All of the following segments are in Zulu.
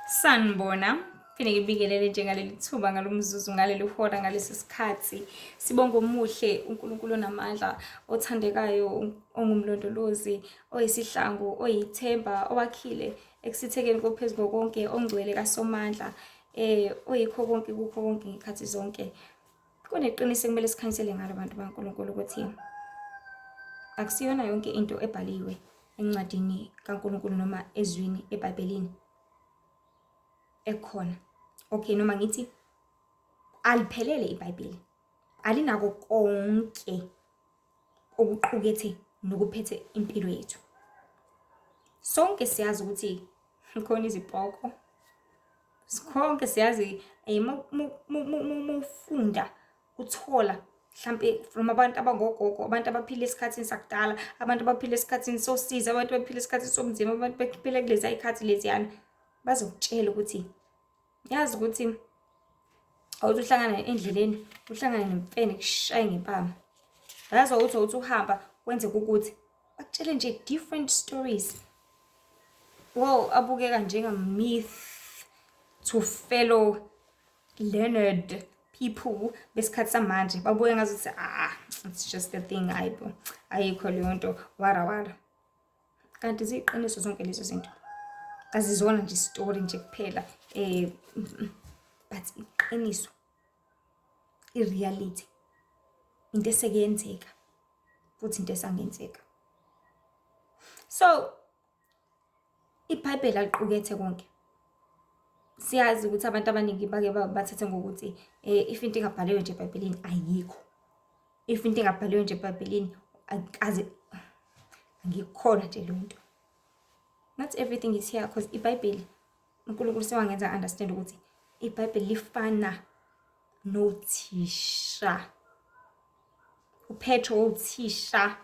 Sanibona, phinde ngibingelele njengaleli thuba ngalomzuzu ngaleli hora ngalesi sikhathi. Sibonga omuhle uNkulunkulu onamandla othandekayo ongumlondolozi oyisihlangu oyithemba owakhile ekusithekeni kophezu kokonke ongcwele kaSomandla oyikho konke kukho konke ngekhathi zonke. Kuneqiniso ekumele sikhanyisele ngalo bantu baNkulunkulu ukuthi akusiyona yonke into ebhaliwe encwadini kaNkulunkulu noma ezwini eBhayibhelini ekhona. Okay, noma ngithi aliphelele iBhayibheli, alinako konke okuqukethe nokuphethe impilo yethu. Sonke siyazi ukuthi khona izipoko, sonke siyazi mufunda uthola mhlampe from abantu abangogogo, abantu abaphila esikhathini sakudala, abantu abaphila esikhathini sosizi, abantu abaphila esikhathini sobunzima, abantu abaphila kulezi y'khathi leziyana, bazokutshela ukuthi yazi ukuthi awuthi uhlangane endleleni uhlangane nemfene kushaye ngempama, yazi awuthi awuthi uhamba kwenzeka ukuthi bakutshele nje different stories. Well, abukeka njenga-myth to fellow learned people besikhathi samanje, babuke ngazuthi it's just a thing, ayibo, ayikho leyo nto, wara wara. Kanti ziyiqiniso zonke lezo zinto, azizona nje story nje kuphela, but iqiniso, i-reality, into esekuyenzeka futhi into esangenzeka. So iBhayibheli aliqukethe konke. Siyazi ukuthi abantu abaningi bake bathathe ngokuthi if into ingabhaliwe nje eBhayibhelini ayikho, if into ingabhaliwe nje eBhayibhelini akaze angikukholwa nje leyo nto. Not everything is here, because iBhayibheli uNkulunkulu sewangenza understand ukuthi iBhayibheli lifana nothisha. uPetro wawuthisha,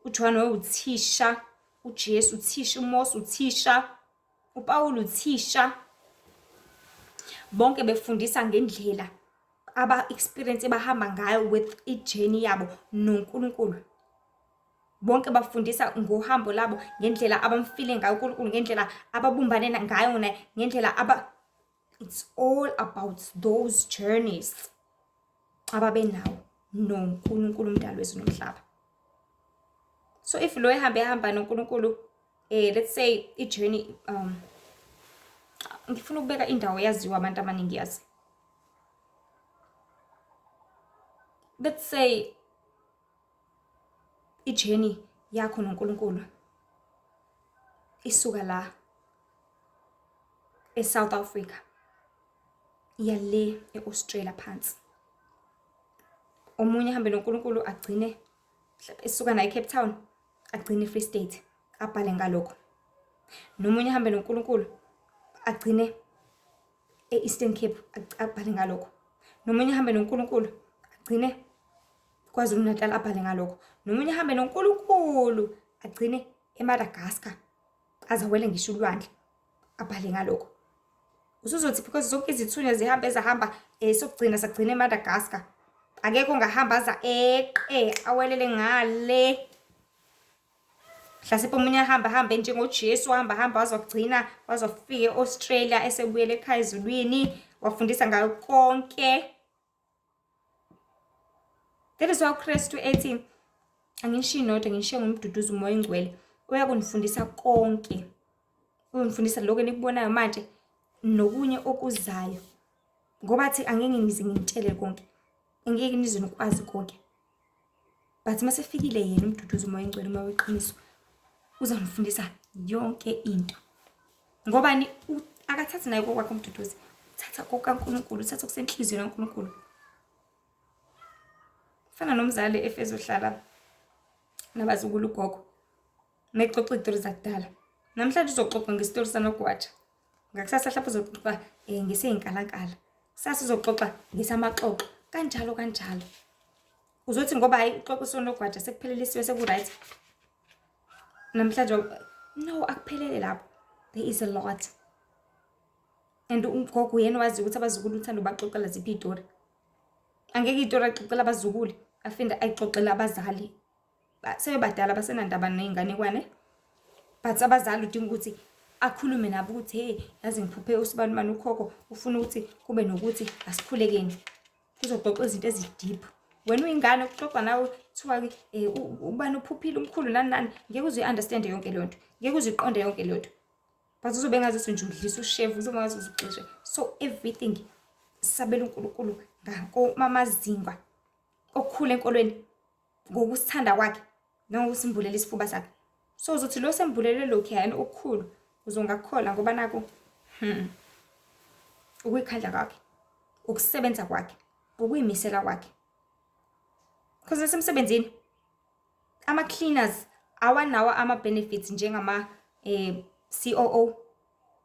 uJohn wawuthisha, uJesu uthisha, uMose uthisha, uPawulu uthisha. Bonke befundisa ngendlela aba-experience ebahamba ngayo with i-journey yabo noNkulunkulu. Bonke bafundisa ngohambo labo, ngendlela abamfile ngayo uNkulunkulu, ngendlela ababumbane ngayo naye, ngendlela aba it's all about those journeys ababenawo noNkulunkulu umdali wezulu nomhlaba. So if lo ehambe ehamba noNkulunkulu, let's say i-journey, ngifuna ukubeka indawo eyaziwa abantu abaningi yazi. Let's say i-journey yakho noNkulunkulu isuka la eSouth Africa iya le e-Australia phansi. Omunye ahambe noNkulunkulu agcine esuka naye eCape Town agcine eFree State, abhale ngalokho. Nomunye ahambe noNkulunkulu agcine e-Eastern Cape, abhale ngalokho. Nomunye ahambe noNkulunkulu agcine KwaZulu Natal, abhale ngalokho. Nomunye ahambe noNkulunkulu agcine eMadagascar, azawele ngisho ulwandle, abhale ngalokho. Usuzothi because zonke izithunywa zihambe ezahamba sokugcina sagcina eMadagascar, akekho ongahamba aza eqe awelele ngale. Mhlasimpe omunye ahambe ahambe njengoJesu, wahamba hamba wazogcina wazofika e-Australia esebuyele ekhaya ezulwini, wafundisa ngayo konke. That is why uKristu ethi anginishiyi nodwa, nginishiye ngomduduzi uMoya oNgcwele uyakunifundisa konke, uyonifundisa lokho enikubonayo manje nokunye okuzayo, ngoba athi angeke ngize nginitshele konke, angeke nize nikwazi konke, but uma sefikile yena umduduzi uMoya oNgcwele, uMoya weqiniso, uzonifundisa yonke into. Ngobani? Akathathi naye kokwakhe umduduzi, uthatha kokaNkulunkulu, uthatha okusenhliziyweni kaNkulunkulu. Fana nomzali efezohlala nabazukulu ugogo mexoxa iy'tori zakudala. Namhlanje uzoxoxa ngesitori sanogwaja, ngakusasa mhlawumbe uzoxoxa ngesey'nkalankala, kusasa uzoxoxa ngesamaxoxo, kanjalo kanjalo. Uzothi ngoba hhayi uxoxa usonogwaja sekuphelelisiwe seku-right namhlanje. No, akuphelele lapho, there is a lot. And ugogo uyena wazi ukuthi abazukulu uthanda ubaxoxela ziphi iy'tori. Angeke iy'tori axoxela abazukulu afinde ayixoxele abazali sebebadala, basenandaba ney'nganekwane, but abazali udinga ukuthi Akhulume nabo ukuthi, hey, yazi ngiphuphe usibanibani ukhokho ufuna ukuthi kube nokuthi, asikhulekeni. Kuzoxoxwa izinto ezi-deep. Wena uyingane, kuxoxa nawe kuthiwa-ke ubani uphuphile umkhulu nani nani, ngeke uze uyi-understand-e yonke leyo nto, ngeke uze uyiqonde yonke leyo nto. But uzobe ngazuthi nje udlisa ushevu, uzobe ngazuthi uxishe. So everything sabela uNkulunkulu ngamazinga okukhula enkolweni, ngokusithanda kwakhe nangokusimbulela isifuba sakhe. So uzothi lo sembulele lokhu yena okukhulu, uzongakukholwa ngoba naku ukuyikhandla kwakhe, ukusebenza kwakhe, ukuyimisela kwakhe. Because nasemsebenzini ama-cleaners awanawo ama-benefits njengama COO,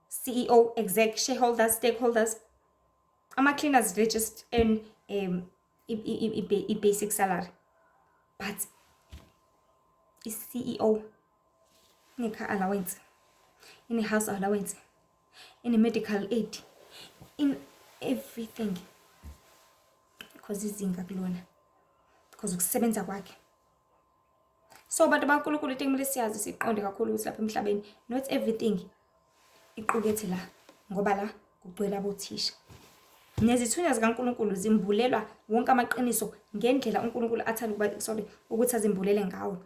CEO, exec, shareholders, stakeholders. Ama-cleaners, they just earn i-basic salary. But i-CEO ine-car allowance, ine-house allowance, ine-medical aid, in everything. Because izinga kulona, because ukusebenza kwakhe. So bantu baNkulunkulu, into ekumele siyazi, siqonde kakhulu ukuthi lapha emhlabeni not everything iqukethe la, ngoba la kugcwele abothisha. Nezithunywa zikaNkulunkulu zimbulelwa wonke amaqiniso ngendlela uNkulunkulu athanda ukuba, sorry, ukuthi azimbulele ngawo.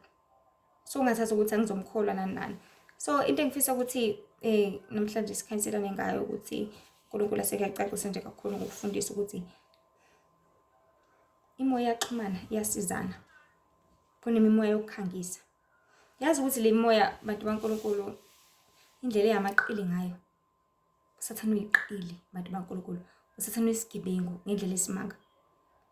So ungathatha ukuthi angizomkholwa nani nani. So into engifisa ukuthi namhlanje sikhanyiselane ngayo ukuthi uNkulunkulu asekuyacacisa nje kakhulu ngokufundisa ukuthi imoya iyaxhumana, iyasizana. Kunemimoya yokukhangisa. Yazi ukuthi le moya, bantu baNkulunkulu, indlela eyamaqili ngayo. USathane uyiqili, bantu baNkulunkulu. USathane uyisigebengu ngendlela esimanga.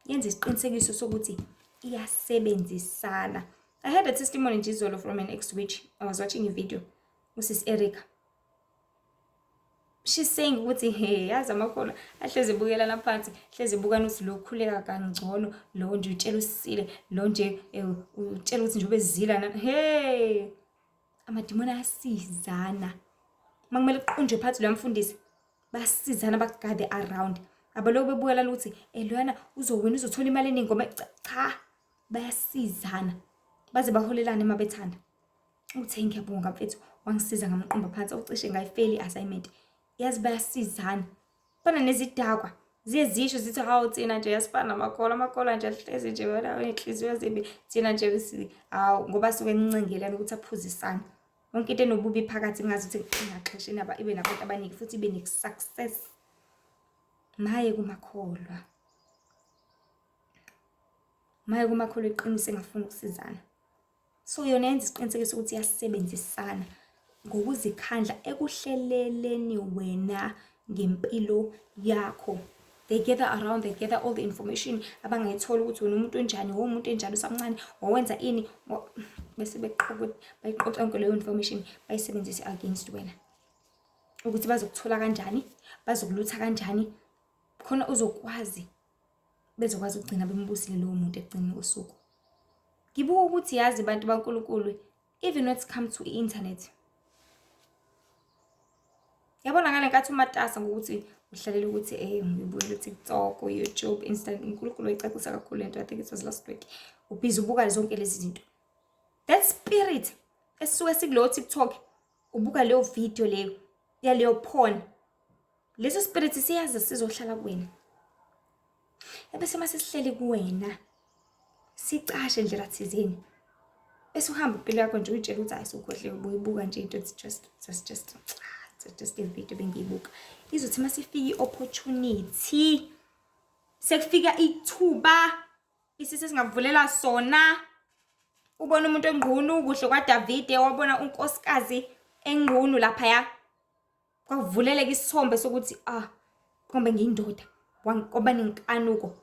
Yenza isiqinisekiso sokuthi iyasebenzisana. I had a testimony nje izolo from an ex-witch. I was watching a video. Usis Erica. She's saying ukuthi, hey, yazi amakholwa ahlezi ebukelana phansi, hlezi ebukana ukuthi lo ukhuleka kangcono, lo nje utshela usile, lo nje utshela ukuthi nje ubezila na. Hey, amadimoni ayasizana. Uma kumele kuqunjwe phansi loya mfundisi, bayasizana, bakugade around. Abaloku bebukelana ukuthi loyana uzowina, uzothola imali eningi ngoba cha, bayasizana. Baze baholelane uma bethanda. Uthi ngiyabonga mfethu, wangisiza ngamqumba phansi, ucishe ngayifeyila i-assignment. Yazi bayasizana. Fana nezidakwa. Ziye zisho zithi, hawu, thina nje yasifana namakholwa, amakholwa nje ahlezi nje wena inhliziyo zimbi, thina nje hawu, ngoba suke encengelana ukuthi aphuzisane. Yonke into enobubi phakathi ngazuthi ingaxhesha inaba ibe nabantu abaningi futhi ibe ne-success. Maye kumakholwa. Maye kumakholwa iqiniso engafuni ukusizana. So yona yenza isiqinisekiso ukuthi iyasebenzisana ngokuzikhandla ekuhleleleni wena ngempilo yakho. They gather around, they gather all the information abangayithola ukuthi wena umuntu onjani, umuntu enjani usamncane, wawenza ini, bese beqoqa, bayiqoqa yonke leyo information, bayisebenzise against wena. Ukuthi bazokuthola kanjani, bazokulutha kanjani, khona uzokwazi, bezokwazi ukugcina bembusile lowo muntu ekugcineni kosuku. Ngibuka ukuthi yazi bantu baNkulunkulu, even when it come to i-internet. Yabona ngale nkathi umatasa ngokuthi uhlalela ukuthi ngibukela u-TikTok, u-YouTube, Instagram, uNkulunkulu wayicacisa kakhulu lento. I think it was last week. Ubhizi ubuka zonke lezi zinto. That spirit esisuke sikuleyo TikTok, ubuka leyo video leyo yaleyo porn. Leso spirit siyazi sizohlala kuwena. Ebese mase sihleli kuwena, sicashe ndlela thizeni. Bese uhamba impilo yakho nje uyitshela ukuthi hayi, sukhohliwe ubuyibuka nje into, it's just a video bengiyibuka. Izothi masifika i-opportunity, sekufika ithuba, isisi singavulela sona, ubona umuntu engqunu kuhle kwaDavide, wabona unkosikazi engqunu laphaya, kwavuleleka isithombe sokuthi ah, kombe ngiyindoda, kwaba nenkanuko,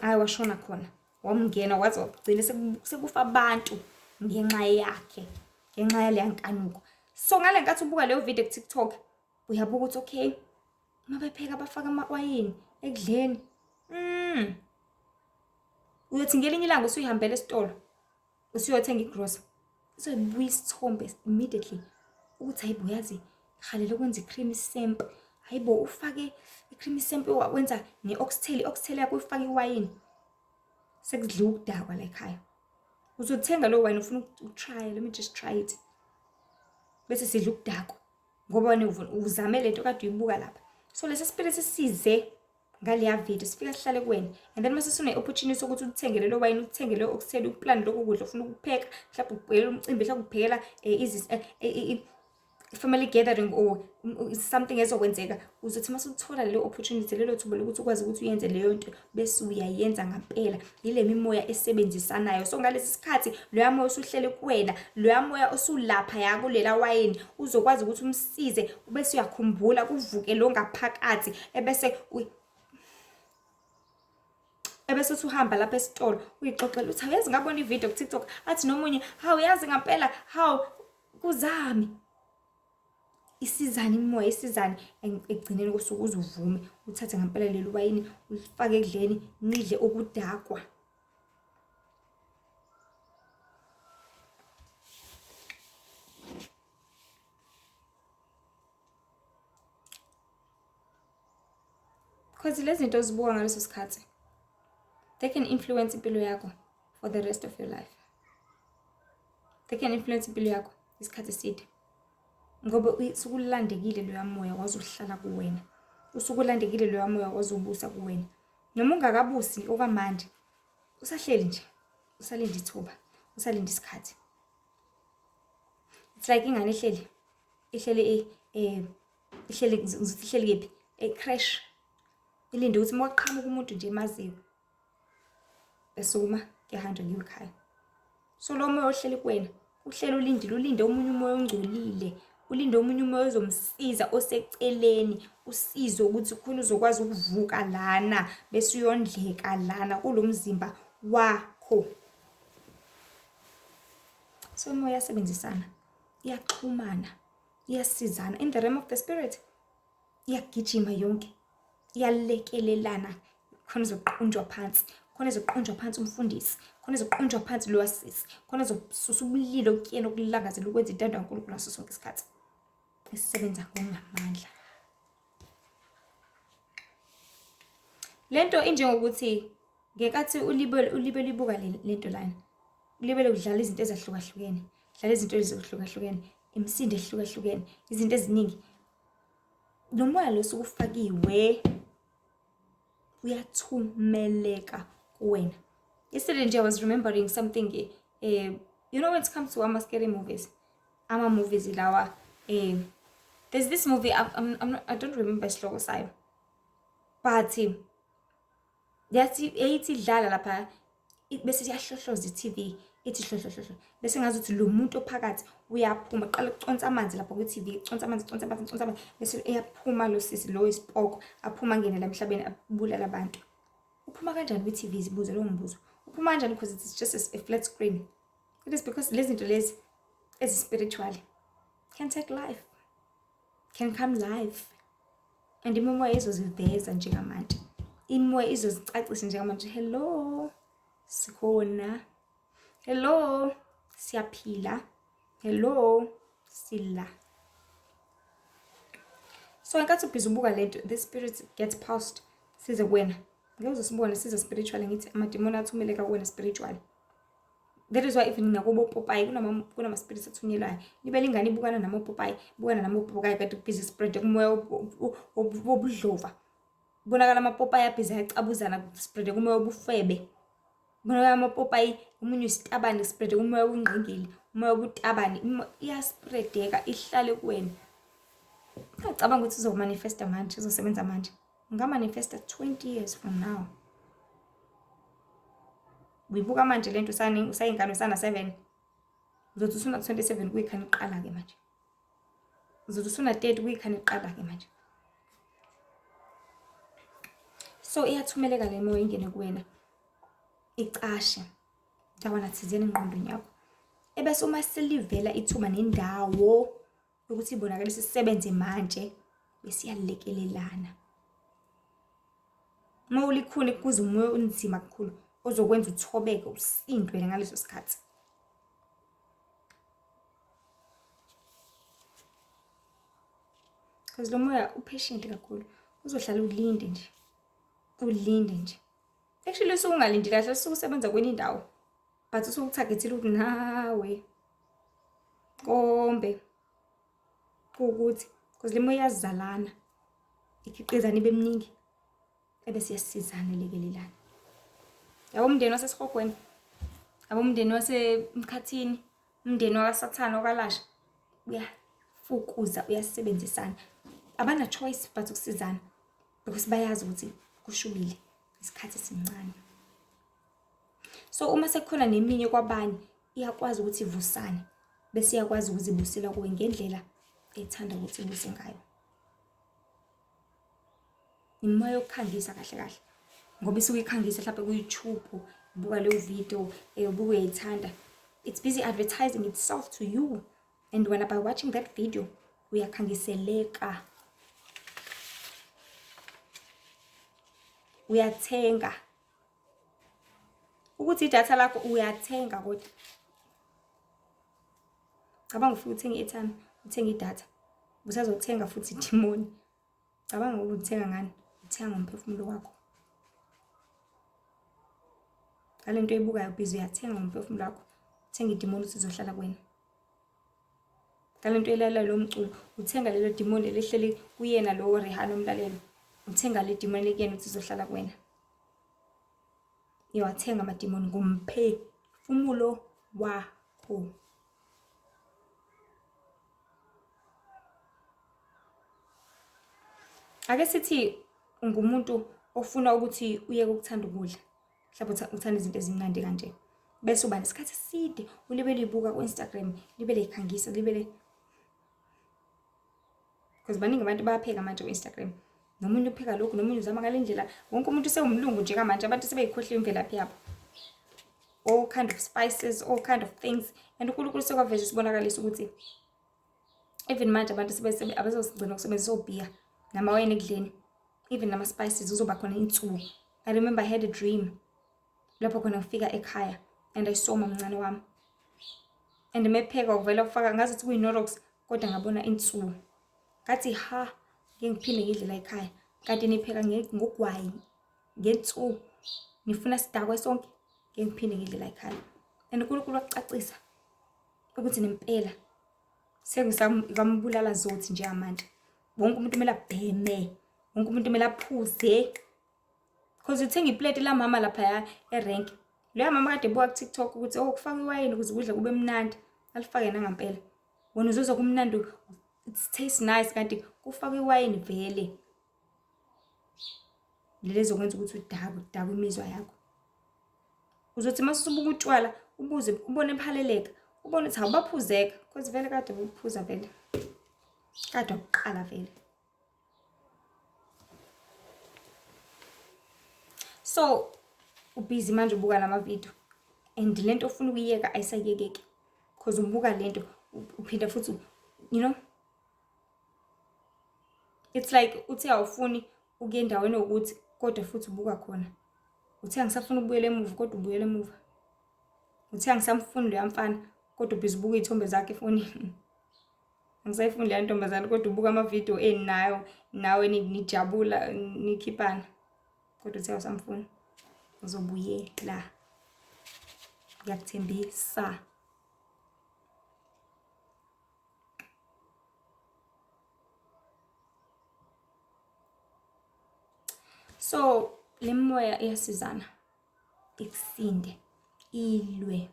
hayi, washona khona, wamngena, waze wagcina sekufa abantu ngenxa yakhe, ngenxa yaleya nkanuko. So ngale nkathi ubuka leyo video ku-TikTok, uyabuka ukuthi okay, uma bepheka bafaka amawayini ekudleni. Uyothi ngelinye ilanga usuyihambela esitolo, usuyothenga igrosa, uzoyibuya isithombe immediately ukuthi hayibo, yazi ngihalela ukwenza i-creamy samp. Hayibo, ufake i-creamy samp, wenza ne-oxtail, i-oxtail yakho uyifake iwayini. Sekudliwa ukudakwa la ekhaya. Uzothenga lo wayini, ufuna uku-try, let me just try it. Bese sidla ukudakwa. Ngoba wena uzame lento kade uyibuka lapha. So lesi spirit size ngaleya video sifika sihlale kuwena and then mase sune-opportunity sokuthi uthenge lelo wayini, uthenge leyo oxtail, uplane lokho kudla ofuna ukupheka, mhlawumbe ukuphekela umcimbi, mhlawumbe ukuphekela family gathering or something ezokwenzeka. Uzothi mase uthola lelo opportunity, lelo thuba lokuthi ukwazi ukuthi uyenze leyo nto, bese uyayenza ngampela. Yile mimoya esebenzisanayo. So ngalesi sikhathi loya moya osuhlele kuwena, loya moya osulapha ya kulela wayini, uzokwazi ukuthi umsize, bese uyakhumbula, kuvuke lo ngaphakathi, ebese ebese uthi uhamba lapha esitolo uyixoxela uthi awuyazi ngabona ividiyo ku-TikTok, athi nomunye hawu yazi ngampela, hawu kuzami. Isizane imimoya, isizane ekugcineni kosuku uze uvume uthathe ngampela leli wayini ulifake ekudleni, nidle ukudakwa. Because lezi zinto ozibuka ngaleso sikhathi, they can influence impilo yakho for the rest of your life. They can influence impilo yakho isikhathi eside. Ngoba usuke ulandekile loya moya waze uhlala kuwena. Usuke ulandekile loya moya waze ubusa kuwena. Noma ungakabusi okwamanje, usahleli nje, usalinde ithuba, usalinde isikhathi. It's like ingane ehleli, ihleli ihleli, ngizothi ihleli kephi? E-creche. Ilinde ukuthi uma kuqhamuka umuntu nje emaziyo, esukuma kuyahanjwa kuyiwe ekhaya. So lo moya ohleli kuwena, uhleli ulindile, ulinde omunye umoya ongcolile, ulinde omunye umoya ozomsiza oseceleni, usizo ukuthi khona uzokwazi ukuvuka lana bese uyondleka lana kulo mzimba wakho. So imoya iyasebenzisana, iyaxhumana, iyasizana in the realm of the spirit. Iyagijima yonke, iyalekelelana, khona izoqunjwa phansi, khona izoqunjwa phansi umfundisi, khona izoqunjwa phansi lowa sisi, khona izosusa ubulili okuyena okulangazela ukwenza intando kaNkulunkulu ngaso sonke isikhathi. Isebenza ngokungamandla. Lento injengokuthi ngenkathi ulibele, ulibele ibuka lento lana, ulibele udlala izinto ezahlukahlukene, dlala izinto ezahlukahlukene, imisindo ehlukahlukene, izinto eziningi. Lo moya lo osukufakiwe uyathumeleka kuwena. Yesterday nje I was remembering something, you know when it comes to ama scary movies, ama movies lawa, there's this movie, I don't remember isihloko sayo, but yathi eyithi idlala lapha, bese iyahlohloza i-TV, ithi hlohlohlohlo, bese ngazi ukuthi lo muntu ophakathi uyaphuma, qala ukuconsa amanzi lapha kwi-TV, consa amanzi, consa amanzi, consa amanzi, bese eyaphuma lo sisi lo isipoko, aphuma angene la emhlabeni abulala abantu. Uphuma kanjani kwi-TV? Zibuze lowo mbuzo. Uphuma kanjani? Because it's just a flat screen. It is because lezi zinto lezi ezi-spiritual can take life, can come live, and imimoya izoziveza njengamanje, imimoya izozicacisa njengamanje. Hello, sikhona. Hello, siyaphila. Hello, sila. So ngenkathi ubhizi ubuka lento, the spirit gets past size kuwena. Ngeke uzosibone size spiritual, ngithi amadimoni athumeleka kuwena spiritual. That is why even nakubo popayi kunama spirits athunyelwayo. Libe lingane ibukana namapopayi, ibukana namapopayi kade busy spread kumoya wobudlova. Kubonakala amapopayi abhizi ayacabuzana, spread kumoya wobufebe. Kubonakala amapopayi, omunye usitabane, spread kumoya wobungqingili, umoya wobutabane, iyaspreadeka ihlale kuwena. Ungacabanga ukuthi uzomanifesta manje, uzosebenza manje. Ungamanifesta 20 years from now. Uyibuka manje lento usayingane usana 7. Uzothi usuna 27 kuyikhani iqala ke manje. Uzothi usuna 30 kuyikhani iqala ke manje. So iyathumeleka le moya ingene kuwena. Icashe ndawana thizeni engqondweni yakho. Ebese uma selivela ithuba nendawo yokuthi ibonakale sisebenze manje, bese iyalekelelana. Uma ulikhuni kuze umoya onzima kakhulu ozokwenza uthobeke usindwe ngaleso sikhathi. Because lo moya upatient kakhulu, uzohlala ulinde nje, ulinde nje. Actually usuke ungalindi kahle, usuke usebenza kwenye indawo, but usuke utargethile ukuthi nawe kombe. Kuwukuthi because le moya iyazalana, ikhiqizana ibe miningi, ebese iyasizana ilekelelana. Yabo umndeni wasesihogweni, yabo umndeni wasemkhathini, umndeni wakaSathane okalasha, uyafukuza, uyasebenzisana. Abana choice but ukusizana because bayazi ukuthi kushubile, isikhathi sincane. So uma sekukhona neminye kwabanye iyakwazi ukuthi ivusane bese iyakwazi ukuzibusela kuwe ngendlela ethanda ukuthi ibuse ngayo. Imimoya yokukhangisa kahle kahle ngoba isuke ikhangisa mhlawumbe ku-YouTube, ubuka leyo video ubuka uyayithanda. It's busy advertising itself to you and wena by watching that video uyakhangiseleka, uyathenga. Ukuthi idatha lakho uyathenga kodwa. Cabanga ufike uthenge i-airtime, uthenge idatha, usazothenga futhi idimoni. Cabanga ukuthi uthenga ngani? Uthenga ngomphefumulo wakho. Ngale nto oyibukayo busy uyathenga ngomphefumulo wakho. Uthenga idimoni ukuthi izohlala kuwena. Ngale nto oyilalelayo lo mculo, uthenga lelo dimoni leli ehleli kuyena lowo Rihanna omlalelo. Uthenga le dimoni likuyena ukuthi izohlala kuwena. Uyawathenga amadimoni ngomphefumulo wakho. Ake sithi ungumuntu ofuna ukuthi uyeke ukuthanda ukudla, mhlawumbe uthanda izinto ezimnandi kanje, bese uba nesikhathi eside ulibele uyibuka ku-Instagram, libele ikhangisa, libele because baningi abantu bayapheka manje ku-Instagram. Nomunye upheka lokhu, nomunye uzama ngale ndlela. Wonke umuntu usewumlungu nje kamanje, abantu sebeyikhohliwe imvelaphi yabo. All kind of spices, all kind of things. And uNkulunkulu sekwaveza isibonakaliso ukuthi even manje abantu abazosigcina ukusebenzisa obhiya namawayini ekudleni, even nama-spices uzoba khona insuku. I remember I had a dream lapho khona ngifika ekhaya and I saw mamncane wami and mepheka uvela ufaka ngazuthi kuyi-Knorrox kodwa ngabona insuku. Ngathi ha, ngeke ngiphinde ngidle la ekhaya kanti nipheka ngogwayi ngensuku, nifuna sidakwe sonke, ngeke ngiphinde ngidle la ekhaya. And uNkulunkulu wakucacisa ukuthi nempela sengisamubulala zothi njengamanje. Wonke umuntu kumele abheme, wonke umuntu kumele aphuze. Because uthenga ipleti lamama laphaya erenki. Loya mama kade ebuka ku-TikTok ukuthi oh kufakwa iwayini ukuze ukudla kube mnandi, alifake nangampela. Wena uzozwa kumnandi, it tastes nice kanti kufakwa iwayini vele. Leli ezokwenza ukuthi udakwe, udakwe imizwa yakho. Uzothi uma usubuka utshwala ubuze ubone buhaleleka, ubone ukuthi awubaphuzeka because vele kade buphuza vele. Kade wakuqala vele. So ubhizi manje ubuka lama video and lento ofuna ukuyiyeka ayisayekeki because ubuka lento uphinda futhi, you know, it's like uthi awufuni ukuya endaweni ukuthi kodwa futhi ubuka khona. Uthi angisafuni ukubuyela emuva kodwa ubuyela emuva. Uthi angisamfuni loya mfana kodwa ubhizi ubuka iy'thombe zakhe efonini. Angisayifuni leya ntombazane kodwa ubuka amavidiyo enu nayo nawe nijabula nikhiphana kodwa uthi awusamfuni, uzobuyela. Ngiyakuthembisa. So le mimoya iyasizana ikusinde, ilwe,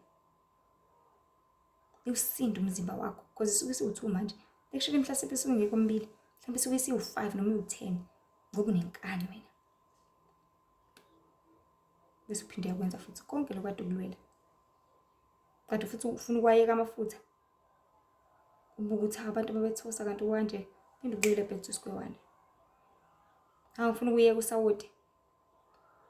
iwusinde umzimba wakho because isuke isiwu-two manje. Actually mhlasimpe isuke ingekho mibili, mhlawumbe isuke isiwu-five noma iwu-10 ngoba unenkani wena. Bese uphinde uyakwenza futhi konke lokhu kade ukulwela. Kade futhi ufuna ukwayeka amafutha, ubuke ukuthi abantu babethosa kanti kanje, phinde ubuyele back to square one. Hawu ngifuna ukuyeka usawoti,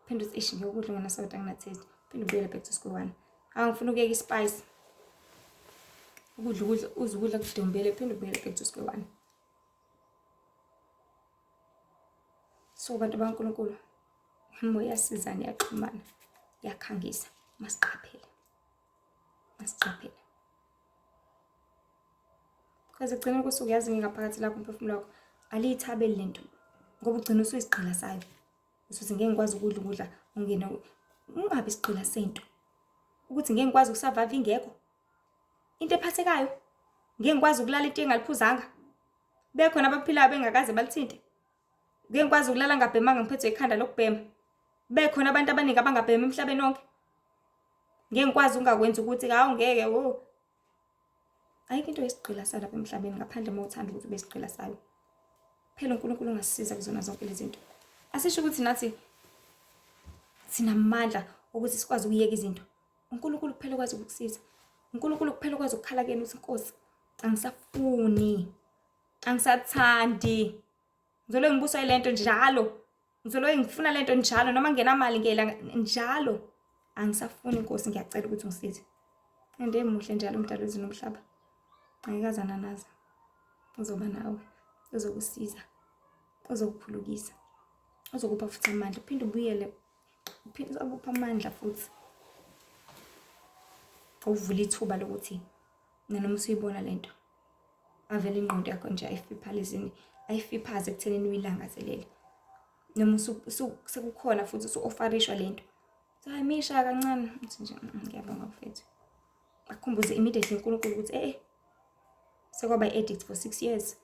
phinde uthi eish ngeke ukudla ungenasawoti angina-taste, phinde ubuyele back to square one. Hawu ngifuna ukuyeka i-spice, ukudla ukudla uze ukudla kudombele, phinde ubuyele back to square one. So bantu bakaNkulunkulu, imimoya iyasizana, iyaxhumana, iyakhangisa, masiqaphele, masiqaphele. Because ekugcineni kosuku yazi ngingaphakathi lakho umphefumulo wakho aliyithabeli lento ngoba ugcina usuyisigqila sayo. Usuthi ngeke ngikwazi ukudla ukudla ungene ungabi isigqila sento. Ukuthi ngeke ngikwazi uku-survive ingekho into ephathekayo, ngeke ngikwazi ukulala into engaliphuzanga. Bekhona abaphilayo bengakaze balithinte. Ngeke ngikwazi ukulala ngabhemanga ngiphethwe ikhanda lokubhema. Bekhona abantu abaningi abangabhema emhlabeni wonke. Ngeke ngikwazi ukungakwenzi ukuthi hawu ngeke wo. Ayikho into yesigqila salapha emhlabeni ngaphandle uma uthanda ukuthi ube isigqila sayo. Phela uNkulunkulu ungasisiza kuzona zonke lezi zinto. Asisho ukuthi nathi sinamandla ukuthi sikwazi ukuyeka izinto. uNkulunkulu kuphela okwazi ukukusiza. uNkulunkulu kuphela okwazi ukukhala kuyena uthi Nkosi angisafuni. Angisathandi. Ngizoloke ngibuswa yilento njalo. Ngizoloke ngifuna lento njalo noma ngingenamali ngiyela njalo. Angisafuni Nkosi ngiyacela ukuthi ungisize. And emuhle njalo umdali wezulu nomhlaba. Angikaze ananaza. Uzoba nawe. Uzokusiza. Uzokuphulukisa. Uzokupha futhi amandla uphinde ubuyele uphinde uzokupha amandla futhi. Uvula ithuba lokuthi nanoma usuyibona lento avele ingqondo yakho nje ayifiphalizini ayifiphaze ekuthenini uyilangazelele noma sekukhona futhi usu-ofarishwa lento hayi misha kancane uthi nje ngiyabonga mfethu akhumbuze immediately uNkulunkulu ukuthi eh sekwaba i-addict for 6 years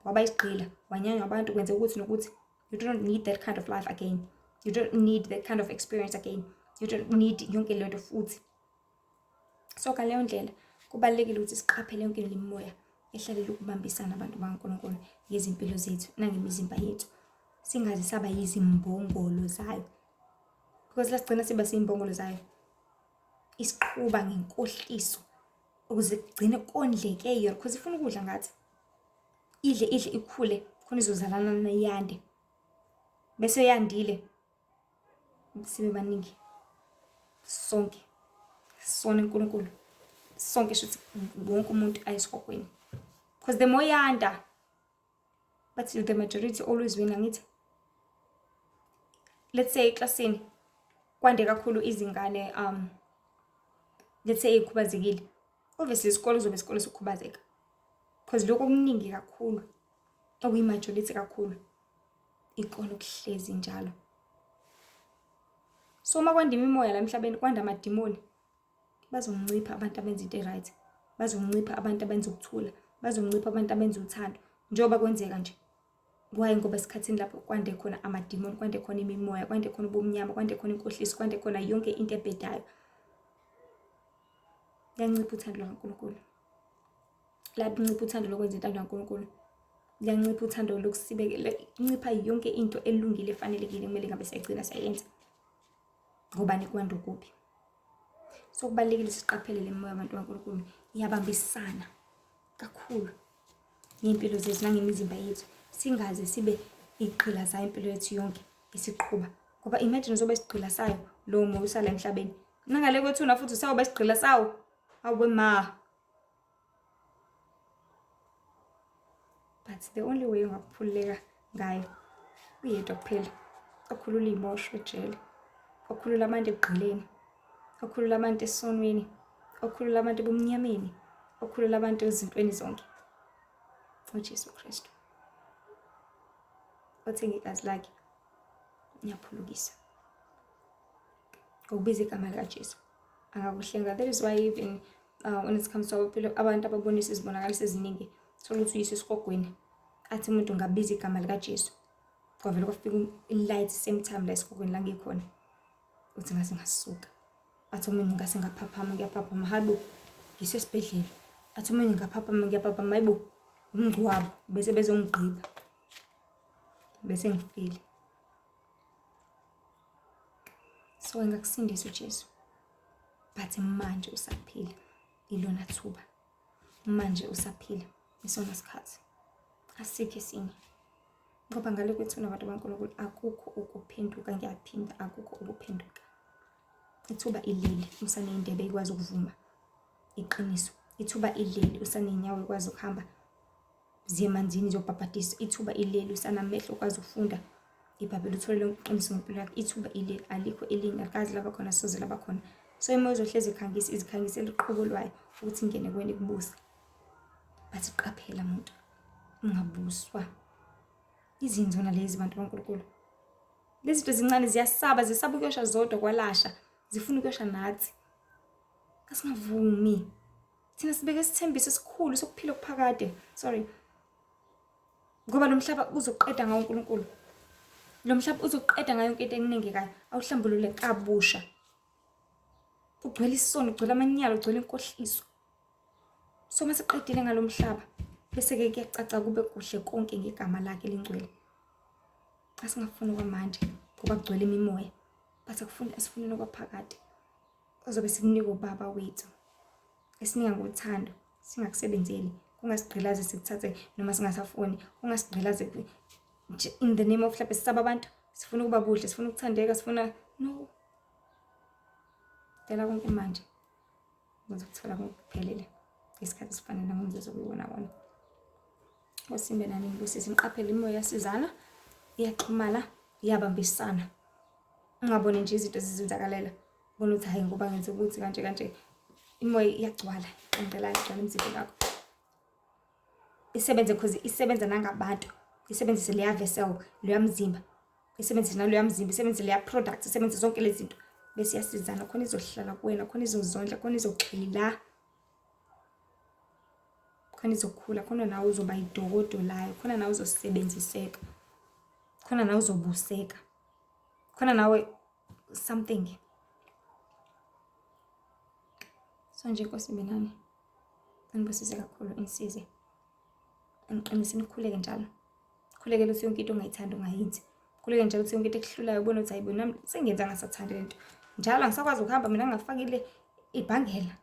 waba isigqila wanyanywa abantu kwenze ukuthi nokuthi you don't need that kind of life again you don't need that kind of experience again you don't need yonke lento futhi. So ngaleyo ndlela kubalulekile ukuthi siqaphele yonke le mimoya ehlalela ukubambisana abantu bakaNkulunkulu ngezimpilo zethu nangemizimba yethu. Singaze saba yizimbongolo zayo. Because lasigcina siba siyimbongolo zayo. Isiqhuba ngenkohliso ukuze kugcine kondleke yona because ifuna ukudla ngathi. Idle idle ikhule khona izozalana yande. Bese yandile sibe baningi sonke sona uNkulunkulu sonke shuthi wonke umuntu ayesigogweni because the more yanda but the majority always win angithi let's say eklasini kwande kakhulu izingane let's say ey'khubazekile obviously isikole kuzobe isikole sokukhubazeka because lokho okuningi kakhulu okuyi-majority kakhulu ikona okuhlezi njalo. So uma kwanda imimoya la emhlabeni kwanda amadimoni bazoncipha abantu abenza into e-right, bazoncipha abantu abenza ukuthula, bazoncipha abantu abenza uthando njengoba kwenzeka nje. Why? Ngoba esikhathini lapho kwande khona amadimoni, kwande khona imimoya, kwande khona ubumnyama, kwande khona inkohliso, kwande khona yonke into ebhedayo. Liyancipha uthando lukaNkulunkulu. Liyancipha uthando lokwenza intando kaNkulunkulu. Liyancipha uthando lokusibekela, incipha yonke into elungile efanelekile kumele ngabe siyayigcina siyayenza. Ngobani kwanda okubi. So kubalulekile siqaphele le moya abantu kaNkulunkulu iyabambisana kakhulu ngey'mpilo zethu nangemizimba yethu. Singaze sibe iy'gqila zayo impilo yethu yonke isiqhuba. Ngoba imagine uzoba isigqila sayo lowo moya usala emhlabeni. Nangale kwethuna futhi usawuba isigqila sawo. Awe ma. But the only way ongakhululeka ngayo uyedwa kuphela okhulula iy'boshwa ejele, okhulula abantu ekugqileni, okhulula abantu esonweni, okhulula abantu ebumnyameni, okhulula abantu ezintweni zonke. UJesu Kristu othenga igazi lakhe ngiyaphulukisa ngokubiza igama likaJesu angakuhlenga. That is why even when it comes to abantu ababonisa izibonakaliso eziningi thola ukuthi uyise esihogweni athi umuntu ngabiza igama likaJesu kwavele kwafika i-light same time la esihogweni la ngikhona uthi ngase ngasuka athi omunye ngase ngaphaphama ngiyaphaphama hayibo ngisesibhedlela athi omunye ngaphaphama ngiyaphaphama hayibo umngcwabo bese bezongigqiba bese ngifile. So engakusindisa uJesu but manje usaphila ilona thuba manje usaphila isona sikhathi asikho esinye ngoba ngale kwethuna abantu baNkulunkulu akukho ukuphenduka ngiyaphinda akukho ukuphenduka ithuba ileli usaneyindebe ikwazi ukuvuma iqiniso ithuba ileli usaneyinyawo ikwazi ukuhamba ziye emanzini ziyobhabhadiswa ithuba ileli usanamehlo ukwazi ukufunda ibhayibheli uthole lonke iqiniso ngempilo yakho ithuba ileli alikho elinye alikaze laba khona soze laba khona so imoya izohlezi ikhangisa izikhangisela uqobo lwayo ukuthi ingene kuwena ikubuse but qaphela muntu ungabuswa izinzona lezi bantu baNkulunkulu lezi zinto ezincane ziyasaba zisaba ukuyosha zodwa kwalasha zifuna ukuyosha nathi asingavumi thina sibeke isithembiso esikhulu sokuphila okuphakade sorry. Ngoba lo mhlaba uzoqeda ngawo uNkulunkulu. Lo mhlaba uzoqeda ngayo yonke into eninengekayo, awuhlambulule kabusha. Ugcwele isono, ugcwele amanyala, ugcwele inkohliso. So uma siqedile ngalo mhlaba, bese-ke kuyacaca kube kuhle konke ngegama lakhe elingcwele. Asingafuni okwamanje ngoba kugcwele imimoya, but akufuni asifuneni okwaphakade ozobe sikunika ubaba wethu esinika ngothando singakusebenzeli kungasigqilazi sikuthathe noma singasafuni kungasigqilazi nje in the name of mhlawumbe sisaba abantu sifuna ukuba buhle sifuna ukuthandeka sifuna no dela konke manje ngizokuthola ngokuphelele ngesikhathi esifanele ngomzuzu okuyiwona wona. Nkosi nani ngibusise niqaphele imoya iyasizana iyaxhumana iyabambisana ungaboni nje izinto zizenzakalela ubona ukuthi hhayi ngoba ngenze ukuthi kanje kanje imoya iyagcwala ngicela igcwala emzimbeni wakho isebenze cause isebenza nangabantu isebenzise leya vessel leya mzimba isebenzise naloya mzimba isebenzise leya product isebenzise zonke lezi zinto bese iyasizana khona izohlala kuwena khona izozondla khona izogxila khona izokhula khona nawe uzoba idokodo layo khona nawe uzosebenziseka khona nawe uzobuseka khona nawe something so nje inkosi ibe nani anibusise kakhulu inisize aniqinise nikhuleke njalo khulekele ukuthi yonke into ongayithandi ungayenzi khuleke njalo ukuthi yonke into ekuhlulayo ubone ukuthi hayibo nami sengenza ngasathandi lento njalo angisakwazi ukuhamba mina ngingafakile ibhangela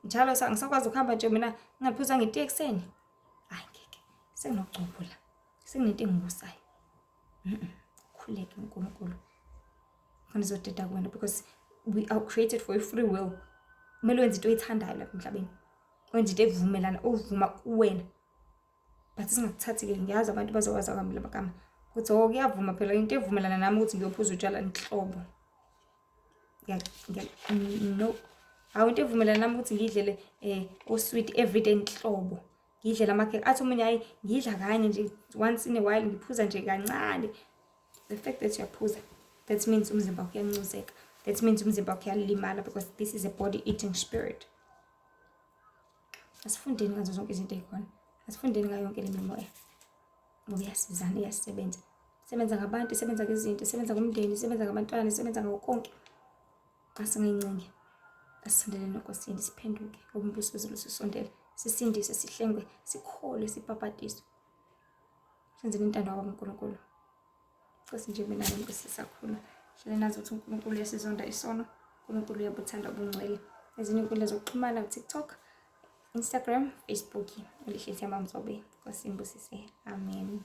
njalo angisakwazi ukuhamba nje mina ngingaphuza ngitiye ekuseni hayi ngeke senginogcobo la senginento engibusayo khuleke uNkulunkulu khona izodeda kuwena because we are created for a free will kumele wenze into oyithandayo lapha emhlabeni wenze into evumelana ovuma kuwena but singakuthathi-ke ngiyazi abantu bazokwazi akambi lamagama ukuthi oh kuyavuma phela into evumelana nami ukuthi ngiyophuza utshwala nhlobo no hawu into evumelana nami ukuthi ngiyidlele um osweet everyday nhlobo ngidle lamakhekhe athi omunye hayi ngidla kanye nje once in a while ngiphuza nje kancane the fact that uyaphuza that means umzimba wakho uyancuzeka that means umzimba wakho uyalimala because this is a body eating spirit asifundeni ngazo zonke izinto ey'khona asifundeni ngayo yonke le mimoya ngoba iyasizana iyasebenza isebenza ngabantu isebenza ngezinto isebenza ngomndeni isebenza ngabantwana isebenza ngako konke Asingayincengi, asisondele eNkosini siphenduke ngoba umbuso wezulu ususondele, sisindiswe, sihlengwe, sikholwe, sibhabhadiswe, senzeni intando kababa uNkulunkulu. Nkosi nje mina ngibusisa kakhulu. Hlale nazi ukuthi uNkulunkulu uyasizonda isono, uNkulunkulu uyabuthanda ubungcwele. Ezinye inkundla zokuxhumana uTikTok, Instagram, Facebook, uLihle Themba Mzobe. Nkosi imbusise. Amen.